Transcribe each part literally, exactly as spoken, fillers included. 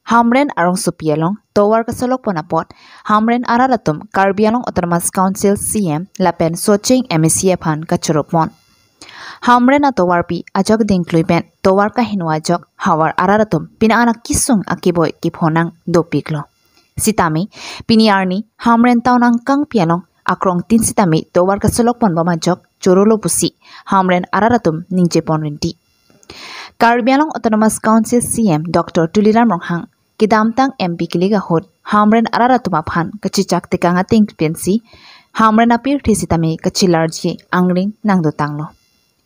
Hamren arongsopi along tovar kasolok pon apot Hamren arat atum Karbi Anglong Autonomous Council C M lapen Socheng M A C aphan kachoro pon. Hamren atovarpi ajok dingklui pen tovar kaheno ajok havar arat atum pini an akisung akeboi kepho nang dopiklo. Sitame pini arni Hamren town angkangpi along akrong tin sitame tovar kasolok pon bom ajok chorolo pusi Hamren arat atum ningje pon rinti. Karbi Anglong Autonomous Council C M Doctor Tuliram Ronghang kedamtang M P kilik ahut Hamren arat atum aphan kachechak tekang ateng pensi Hamren apirthe sitame kachelarji angring nangdotanglo.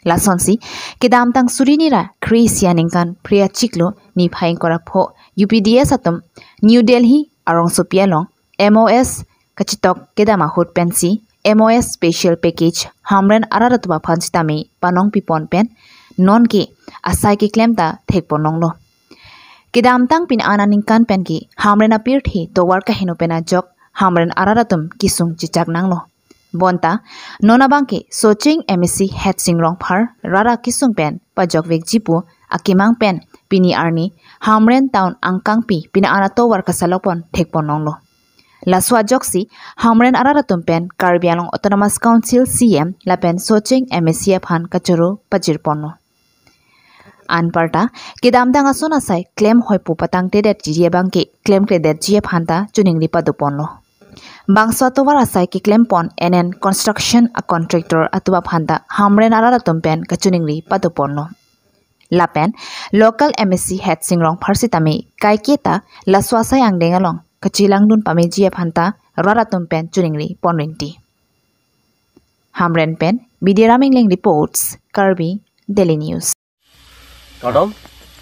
Lasonsi kedamtang suri hini ra kre-isi aningkan phre achiklo niphai ingkoi ra pho U P D S atum New Delhi arongsopi along M O S kachetok kedam ahut pensi M O S special package Hamren arat atum aphan sitame panongpi pon pen nonke asai keklem ta thek pon longlo. Kedamtang pini an aningkan penke Hamren apirthe tovar kaheno pen ajok Hamren arat atum kisung chechak nanglo. Bonta non abangke Socheng M A C Headsing Rongphar rara kisung pen pajok vekji pu akemang pen pini arni Hamren town angkangpi pini an atovar kasolok pon thek pon longlo. Laso ajoksi Hamren arat atum pen Karbi Anglong Autonomous Council C M lapen Socheng M A C aphan kachoro pajir ponlo. Anparta kedamtang ason asai klem hoi pu patangtedetji abangke klemkledetji aphan ta choningri pado ponlo. Bangso atovar asai keklem pon N N Construction a contractor atum aphan ta Hamren arat atum pen kachoningri pado ponlo. Lapen local M A C Headsing Rongphar sitame kaiketa laso asai angdeng along kachelangdun pameji aphan ta rat atum pen choningri pon rinti. Hamren pen Bidiram Engleng reports, Karbi Daily News. Kardom,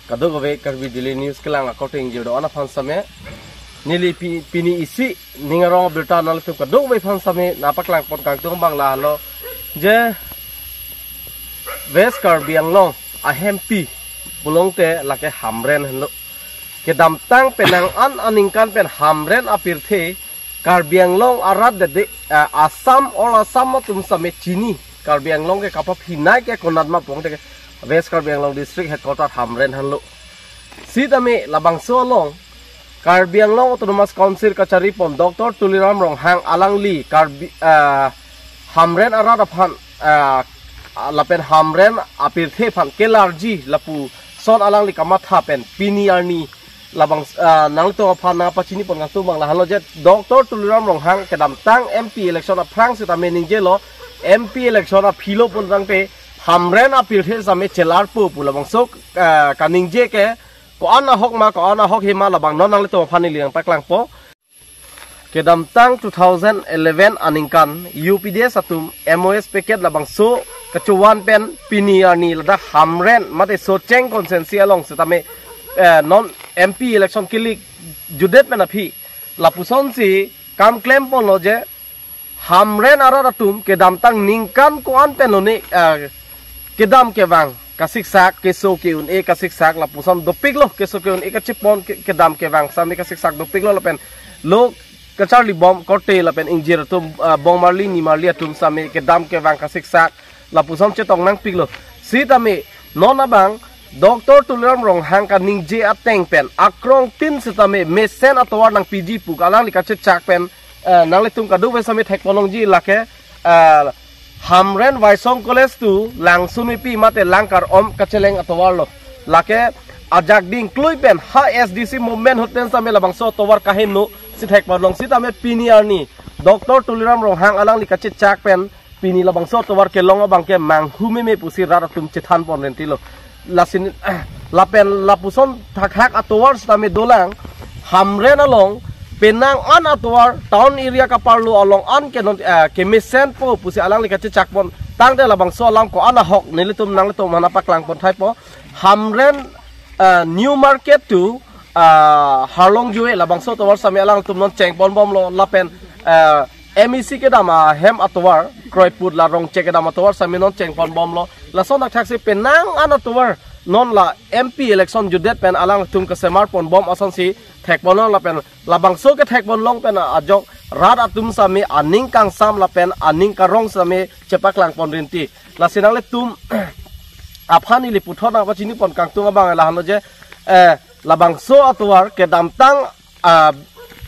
kadokave Karbi Daily News kelang akorte ingjir do-an aphan sitame neli pi-, pini isi ning arong abirta nanglitum kadokave aphan sitame nangpaklang pon kangtung abang lahelo je West Karbi Anglong ahempi pulote lake Hamren henlo. Kedamtang penang an aningkan pen Hamren apirthe Karbi Anglong arat dede, eh, Assam, all Assam atum sitame chini. Karbi Anglong ke kapaphinai ke konat ma pulote ke West Karbi Anglong District Headquarter Hamren henlo. Sitame labangso along Karbi Anglong Autonomous Council kachari pon Doctor Tuliram Ronghang alangli Karbi, eh, Hamren arat aphan, eh, lapen Hamren apirthe aphan kelarji lapuson alangli kamatha pen pini arni labang, ah, nanglitum aphan nangpachini pon kangtung abang lahelo je Doctor Tuliram Ronghang kedamtang M P election aphrang sitame ningjelo, M P election aphilo pulote Hamren apirthe sitame chelarpo pu labangso, ah, kaningje ke ko-an ahok ma, ko-an ahok he ma labang non nanglitum aphan neli nangpaklangpo. Kedamtang two thousand eleven aningkan U P D S atum M O S package labangso kachovan pen pini arni ladak Hamren mate Socheng constituency along sitame, eh, non M P election kilik jutdet pen aphi lapusonsi kam klem ponlo je Hamren arat atum kedamtang ningkan ko-an pen lone, eh, kedam kevang kasiksak, keso ke-un-e kasiksak lapuson dopiklo, keso ke-un-e kachepon ke-, kedam kevang sitame kasiksak dopiklo lapen lo kacharli bom korte lapen ingjir atum, ah, bongmarli nimarli atum sitame kedam kevang kasiksak lapuson chetong nangpiklo. Sitame non abang Doctor Tuliram Ronghang kaningje ateng pen akrong tin sitame mesen atovar nangpiji pu alangli kachechak pen, eh, nanglitum kadokave sitame thek pon longji lake, eh, Hamren Waisong College to Langsunwipi mate Langkarom kacheleng atovarlo. Lake ajak dingklui pen ha S D C movement ahut pen sitame labangso atovar kaheno si thek pon long sitame pini arni Doctor Tuliram Ronghang alangli kachechak pen pini labangso atovar kelong abangke manghu meme pusi rat atum chethan pon rentilo. Lason lapen lapuson thakhak atovar sitame dolang Hamren along penang an atovar town area kaparlo along an ke non, eh, kemesenpo pusi alangli kachechak pon tangte labangso alam ko-an ahok nelitum nanglitum aphan nangpaklang pon thaipo. Hamren, eh, New Market to, eh, Harlongjue labangso atovar sitame alangtum non cheng pon bomlo lapen, eh, M E C kedam ahem atovar Kroiput la Rongchek kedam atovar sitame non cheng pon bomlo. Lason thakthaksi penang an atovar non la M P election jutdet pen alangtum kesemar pon bom asonsi thek pon long lapen labangso kethek pon long pen ajok rat atum sitame aning kangsam lapen aning karong sitame chepaklang pon rinti. Lasi nanglitum aphan neli puthot nangpachini pon kangtung abang lahelo je, eh, Labangso atovar kedamtang, ah,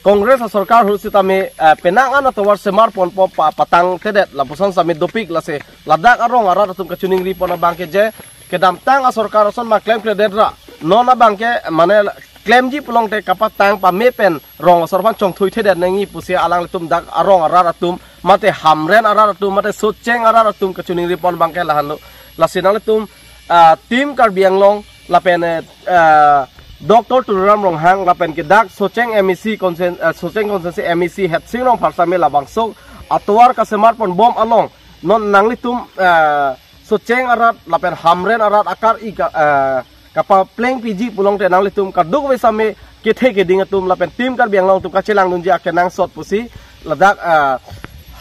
Congress asorkar ahut sitame, ah, penang an atovar semar ponpo pa, patangtedet lapuson sitame dopik, lasi ladak arong arat atum kachiningri pon abangke je kedamtang asorkar ason ma klemkledet ra, non abangke mane klemji pulote kapatang pame pen rong asor aphan chongthuithedet nangji pusi alanglitum dak arong arat atum mate Hamren arat atum mate Socheng arat atum kachiningri pon abangke lahenlo. Lasi nanglitum, ah, Team Karbi Anglong lapen, eh, ah, Doctor Tuliram Ronghang lapen ke dak Socheng M A C constituen-, eh, Socheng constituency M A C Headsing Rongphar sitame labangso atovar kasemar ponbom along non nanglitum, eh, Socheng arat lapen Hamren arat akar-i ka, eh, kapaplengpiji pulote nanglitum kadokave sitame kethe keding atum lapen Team Karbi Anglong atum kachelangdunji akenangsot pusi ladak, eh,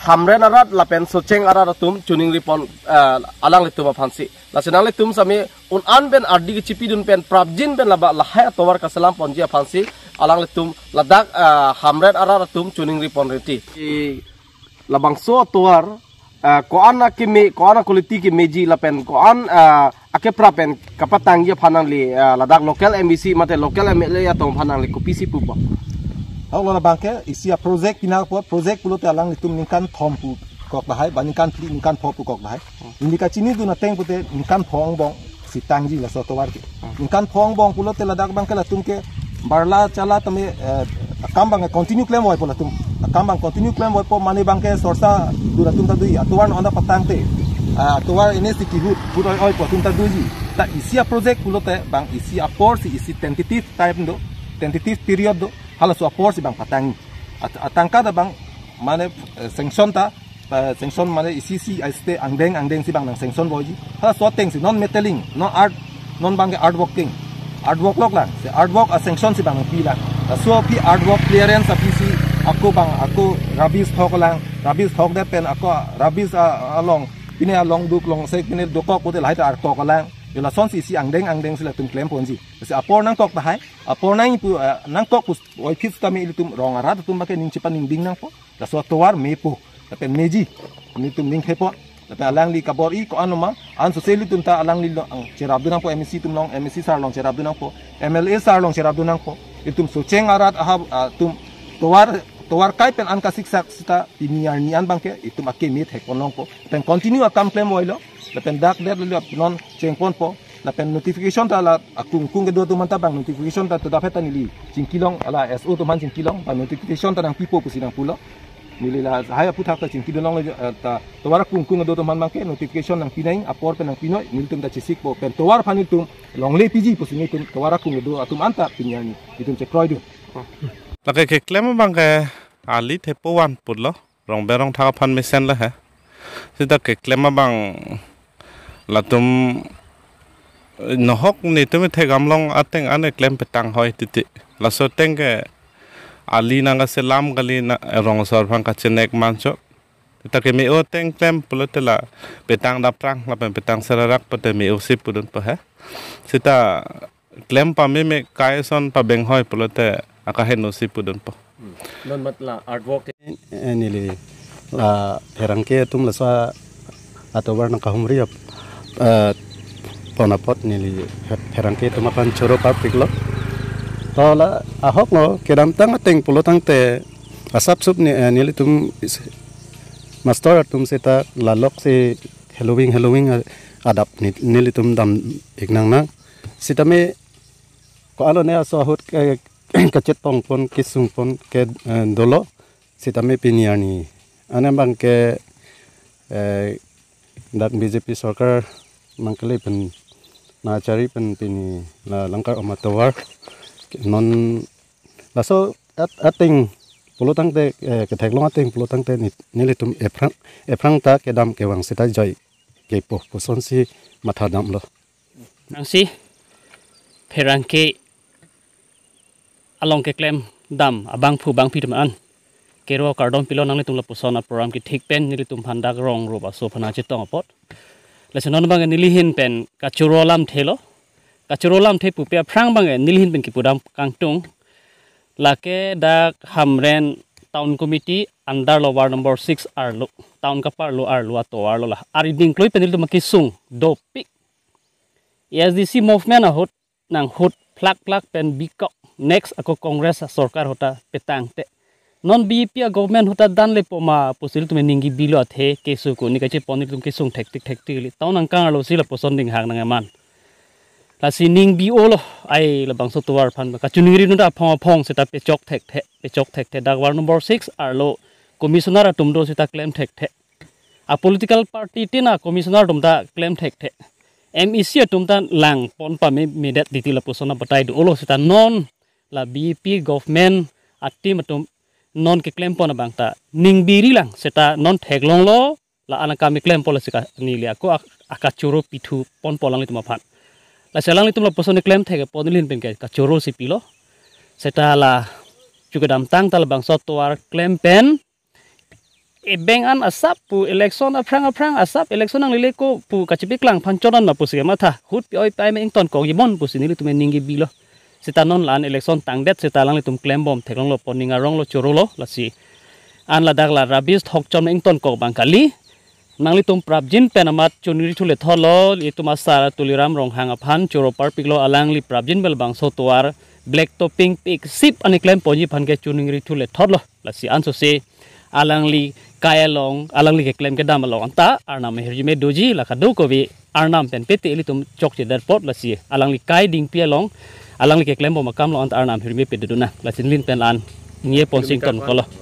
Hamren arat lapen Socheng arat atum chiningri pon, eh, alanglitum aphansi. Lasi nanglitum sitame un-an pen ardi kechipidun pen prapjin pen laba lahai atovar kaselam ponji aphansi alanglitum ladak, ah, Hamren arat atum chiningri pon reti. I labangso atovar, ah, ko-an akeme, ko-an a-quality kemeji lapen ko-an, ah, akepra pen kapatangji aphan nangli, ah, ladak local M A C mate local M L A atum aphan nangli kopisi pupo? Ahok lo, labangke isi a-project pinang apot, project pulote alanglitum ningkan thom pukok lahai, ba ningkan phli, ningkan pho pukok lahai. Neli kachinidun ateng pute ningkan pho angbong si tangji laso atovar ke. Ningkan pho angbong pulote ladak abangke latum ke barla chala tame, eh, akam abang continue klemvoipo latum. Akam abang continue klemvoipo mane abangke sorsa dun atum ta doji. Atovar non anta patangte, ah, atovar N H A D C kehut, hut oi-oipo atum ta doji. Ta isi a-project pulote abang isi apor si isi tentative time do, tentative period do. Halaso apor si abang patang. At-, atangka ta abang mane, eh, sanction ta, eh, sanction mane isi isi aste angdeng angdeng si abang nang sanction voiji. Halaso ateng si non metalling, non earth, non abangke earth working. Earth work lok lang, si earth work a-sanction si abang nangpi lang. Laso aphi earth work clearance aphi si ako abang ako rubbish thok lang, rubbish thokdet pen ako rubbish a, along, pine along duk long se pine dokok pute lahai ta arkok lang. Yo lason si isi angdeng angdeng si latum klemponji. Si apor nangkok tahai, apor nang pu, eh, nangkok pu voiphit tame ilitum rong arat atum abangke ning chepaningding nangpo. Laso atovar mepo, lapen meji, nelitum ning thepo. Lapen alangli kabor-i ko-an ma, ansose ilitum ta alangli along cherapdun nangpo, M A C atum along, M A C sir along cherapdun nangpo, M L A sir along cherapdun nangpo. Ilitum Socheng arat aha, ah, atum tovar, tovar kai pen an kasiksak sita pini arni an abangke ilitum akeme thekpon longpo. Lapen continue akam klemvoilo. Lapen dak det lilo non chengponpo. Lapen notification ta la akung kung kedo atum anta abang notification ta todaphet ta neli chingkilong, ala S O atum aphan chingkilong, ba notification ta nangpipo pusi nangpulo. Neli lahai aphuthak ta chingkidun longlo, eh, ta tovar akung kung kedo atum aphan abangke notification nangpi nang, apor pen nangpi noi, nelitum ta chesikpo, pen tovar aphan nelitum longle piji pusi nelitum tovar akung kedo atum anta pini arni nelitum chekroidun. Lake keklem abangke ali thepo van putlo. Rong berong thak aphan mesen lahai. Sita keklem abang latum nohok netum ithek gamlong ateng an keklem petang hoi titi. Laso ateng ke ali nangkaselam kali na rong asor aphan kachenek mancho. Sita ke me-o ateng klem pulote la petang daprang lapen petang serarak pute me-o si pudunpo he. Sita klem pame me kai ason pabeng hoi pulote akaheno si pudunpo. Hmm. Non mat la earth work te. Eh, neli la pherangke atum laso atovar nangkahumri ap, eh, pon apot neli pher-, pherangke atum aphan choro parpiklo. To la ahok lo kedamtang ateng pulo tangte asapsup ne, eh, nelitum is-, master atum sita lalok si heloving heloving, eh, adap ni-, nelitum dam-ik nangnang. Sitame ko-an lone aso ahut ke kachetongpon kesungpon ke, eh, dolo sitame pini arni. Ane abangke, eh, dak B J P sorkar nangkele pen nangchari pen pini la Langkar-om atovar non laso at-, ateng pulo tangte, eh, ketheklong ateng pulo tangte ni-, nelitum ephrang, ephrang ta kedam kevang sita joi kepo pusonsi mathadamlo. Nangsi pherangke along keklem dam abangphu bangphi atum an kero kardom pilo, nanglitum lapuson a-program kethik pen nelitum aphan dak rong rup aso aphan nangchetong apot. Lasi non abangke neli ahin pen kachoro lamthelo. Kachoro lamthe pupe aphrang abangke neli ahin pen kipudam kangtung. Lake dak Hamren Town Committee under lo ward number six arlo, town kaparlo arlo atovar lo la. Ari dingkloi pen nelitum akesung dopik. A S D C movement ahut nanghut klak klak pen bikok next ako Congress sorkar ahut ta petang te. Non B J P a government ahut ta danle poma pusi ilitum ninggi bilo athe keso ko ni kachepon ilitum kesung thektik thektik li. Town angkang arlo si lapuson dinghang nang aman. Lasi ningbi-olo ai labangso tovar aphan kachoningri nunda aphong aphong seta pechok thekthe, pechok thekthe. Dak ward number six arlo commissioner atum do seta klem thekthe. A political party tin a commissioner atum ta klem thekthe. M E C atum ta lang pon pame medet titi lapuson abatai do-olo seta non la B J P government a team atum non keklem pon abang ta ningbiri lang seta non theklonglo la-an akam keklem pon lasi ka neli ako ak-, akachoro pithu pon pon alanglitum aphan. Lasi alanglitum lapuson klem thek pon neli pen ke kachoro si pilo. Seta la chu kedamtang ta labangso tovar klem pen ebeng an asap pu election aphrang aphrang asap election nanglele ko pu kachepeklang aphan chot an ma pusi kematha. Ahut pi-oi pi-ai me ingtonkok jibon pusi nelitum ninggi bilo. Seta non la-an election tangdet seta alanglitum klembom theklonglo pon ning aronglo chorolo lasi. An ladak la rubbish thokchom ingtonkok abang kali. Nanglitum prapjin pen amat choningri thule thotlo, itum asar Tuliram Ronghang aphan choro parpiklo, alangli prapjin pen labangso tovar black topping piksip ani klem ponji aphan ke choningri thule thotlo. Lasi ansose alangli kai along, alangli keklem kedam along anta arnam ahirjume doji, la kadokave arnam pen pete ilitum chokche det apot lasi alangli kai dingpi along, alangli keklembom akam along anta arnam ahirjume pete dodun nang. Lasi neli pen la-an ingje pon si ingtonkoklo.